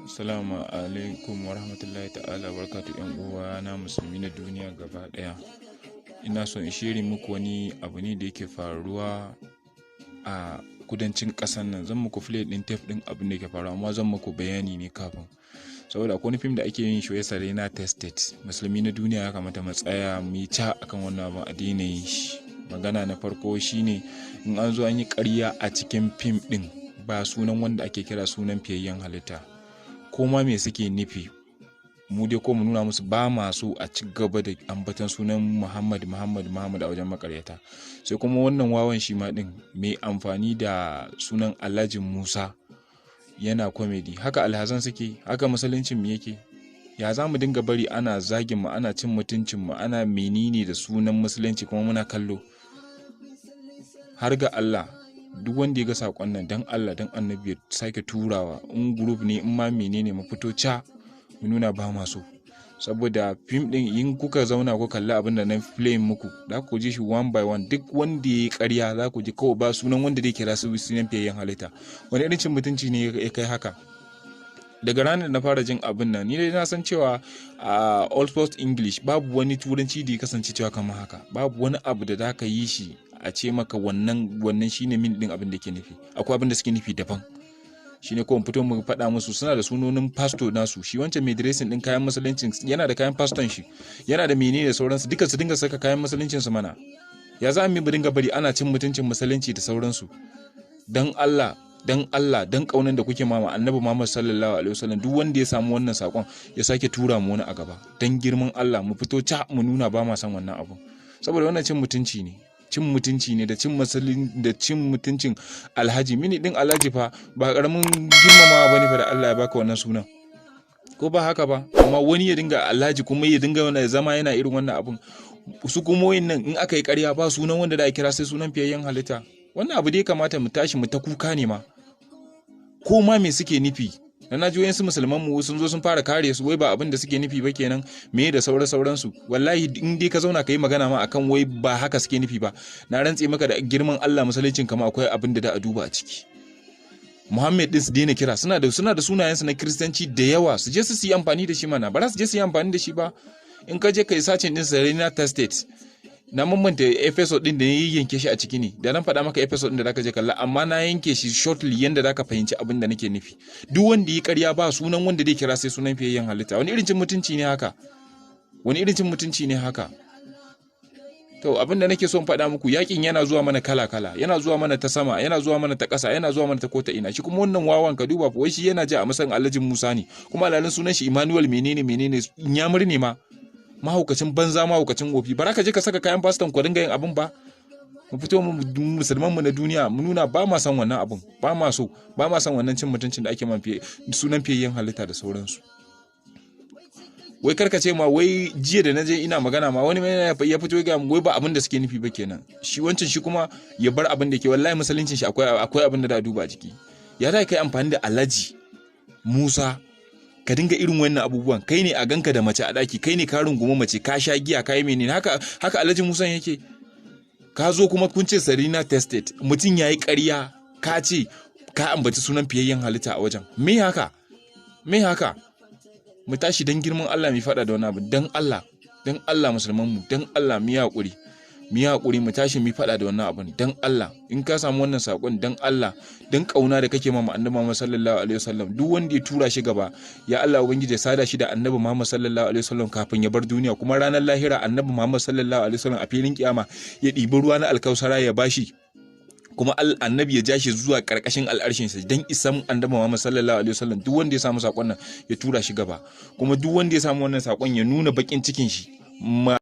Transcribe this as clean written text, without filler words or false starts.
Assalamu alaikum wa rahmatullahi ta'ala wa barakatuh, 'yan uwa na musulmi na duniya gaba ɗaya. Ina so in share muku wani abu ne da yake faruwa a kudancin ƙasar nan. Zan muku play ɗin tape ɗin abin da yake faruwa, amma zan muku bayani ne kafin. Saboda akwai wani fim da ake yin shi wai Sarina Tested. Musulmi na duniya, ya kamata mu tsaya mu yi ca akan wannan abin, a daina yin shi. Magana na farko shine, in an zo an yi ƙarya a cikin fim ɗin, ba sunan wanda ake kira sunan fiyayyen halitta. Ko ma me suke nufi, mu dai ko mu nuna musu ba ma so a ci gaba da ambaton sunan Muhammad, Muhammad, Muhammad a wajen makaryata. Sai kuma wannan wawan shi ma ɗin mai amfani da sunan Alhaji Musa yana comedy. Haka alhazan suke? Haka musuluncin mu yake? Ya za mu dinga bari ana zagin mu, ana cin mutuncin mu, ana menene da sunan musulunci, kuma muna kallo? Har ga Allah, duk wanda ya ga saƙon nan, dan Allah dan Annabi ya sake turawa, in group ne, in ma menene, mu fito ca mu nuna ba ma so. Saboda fim din, in kuka zauna ku kalli abin da na play muku, za ku ji shi one by one. Duk wanda ya yi ƙarya, za ku ji kawai ba sunan wanda zai kira su sunan fiyayyen halitta. Wani irin cin mutunci ne ya kai haka? Daga ranar da na fara jin abin nan, ni dai na san cewa a Oxford English babu wani turanci da ya kasance cewa kamar haka. Babu wani abu da za ka yi shi a ce maka wannan shine meaning din abin da ke nufi. Akwai abin da suke nufi daban. Shine ko fito mu faɗa musu, suna da sunonin pastor nasu. Shi wancan mai dressing din kayan musuluncin yana da kayan paston shi, yana da menene da sauransu duka. Su dinga saka kayan musuluncin su mana. Ya za mu dinga bari ana cin mutuncin musulunci da sauransu? Dan Allah, dan Allah, dan kaunan da kuke mama Annabi Muhammad sallallahu alaihi wasallam, duk wanda ya samu wannan sakon ya sake tura mu wani a gaba. Dan girman Allah, mu fito ca mu nuna ba ma san wannan abu, saboda wannan cin mutunci ne, cin mutunci ne da cin masalin da cin mutuncin alhaji. Meaning din alhaji fa ba karamin girmamawa bane fa da Allah ya baka wannan sunan, ko ba haka ba? Amma wani ya dinga alhaji, kuma ya dinga wani zama yana irin wannan abun. Su kuma nan, in aka yi ƙarya, ba sunan wanda da a kira sai sunan fiyayyen halitta. Wannan abu dai kamata mu tashi mu ta kuka ne ma. Ko ma me suke nufi, na ji wayansu musulman mu sun zo sun fara kare su, wai ba abin da suke nufi ba kenan, me da sauran sauransu. Wallahi, in dai ka zauna ka yi magana ma akan wai ba haka suke nufi ba, na rantse maka da girman Allah, musuluncin kama akwai abin da da a duba a ciki. Muhammad din su daina kira. Suna da sunayensu na Kiristanci da yawa, su je su yi amfani da shi mana. Ba za su je su yi amfani da shi ba. In ka je kai searching din Serena Tested, na mamanta episode din da ya yanke shi a ciki ne, da nan faɗa maka episode din da zaka je kalla, amma na yanke shi shortly yanda zaka fahimci abin da nake nufi. Duk wanda yi ƙarya, ba sunan wanda zai kira sai sunan fiyayyen halitta. Wani irin cin mutunci ne haka? Wani irin cin mutunci ne haka? To, abin da nake so in faɗa muku, yakin yana zuwa mana kala kala, yana zuwa mana ta sama, yana zuwa mana ta ƙasa, yana zuwa mana ta kota ina. Shi kuma wannan wawan, ka duba, wai shi yana ji a masan Alhaji Musa ne, kuma alalin sunan shi Emmanuel menene menene, Inyamur ne ma. Mahaukacin banza, mahaukacin wofi. Bara ka je ka saka kayan faston ku dinga yin abin ba. Mu fito mu musulman mu na duniya mu nuna ba ma san wannan abun, ba ma so, ba ma san wannan cin mutuncin da ake man fiye sunan fiyayyen halitta da sauransu. Wai karka ce ma wai jiya da naje ina magana ma, wani mai ya fito ga wai ba abin da suke nufi ba kenan. Shi wancan, shi kuma ya bar abin da ke. Wallahi musuluncin shi akwai abin da da duba a jiki. Ya da kai amfani da Alhaji Musa ka dinga irin wannan abubuwan? Kai ne a ganka da mace a daki, kai ne ka rungumi mace, ka sha giya, ka yi menene. Haka haka Alhaji Musa yake? Ka zo kuma kun ce Sarina Tested, mutum yayi ƙarya, ka ce ka ambaci sunan fiyayyen halitta a wajen. Me haka? Me haka? Mu tashi dan girman Allah mu faɗa da wani abu. Dan Allah, dan Allah, musulman mu, dan Allah mu yi hakuri, mu yi hakuri, mu tashi mu faɗa da wannan abun. Dan Allah, in ka samu wannan sakon, dan Allah, dan kauna da kake ma Annabi Muhammad sallallahu alaihi wasallam, duk wanda ya tura shi gaba, ya Allah ubangiji ya sada shi da Annabi Muhammad sallallahu alaihi wasallam kafin ya bar duniya. Kuma ranar lahira, Annabi Muhammad sallallahu alaihi wasallam a filin kiyama ya ɗibi ruwa na alkausara ya bashi, kuma Annabi ya ja shi zuwa karkashin al'arshin sa dan isan Annabi Muhammad sallallahu alaihi wasallam. Duk wanda ya samu sakon nan ya tura shi gaba, kuma duk wanda ya samu wannan sakon ya nuna bakin cikin shi ma.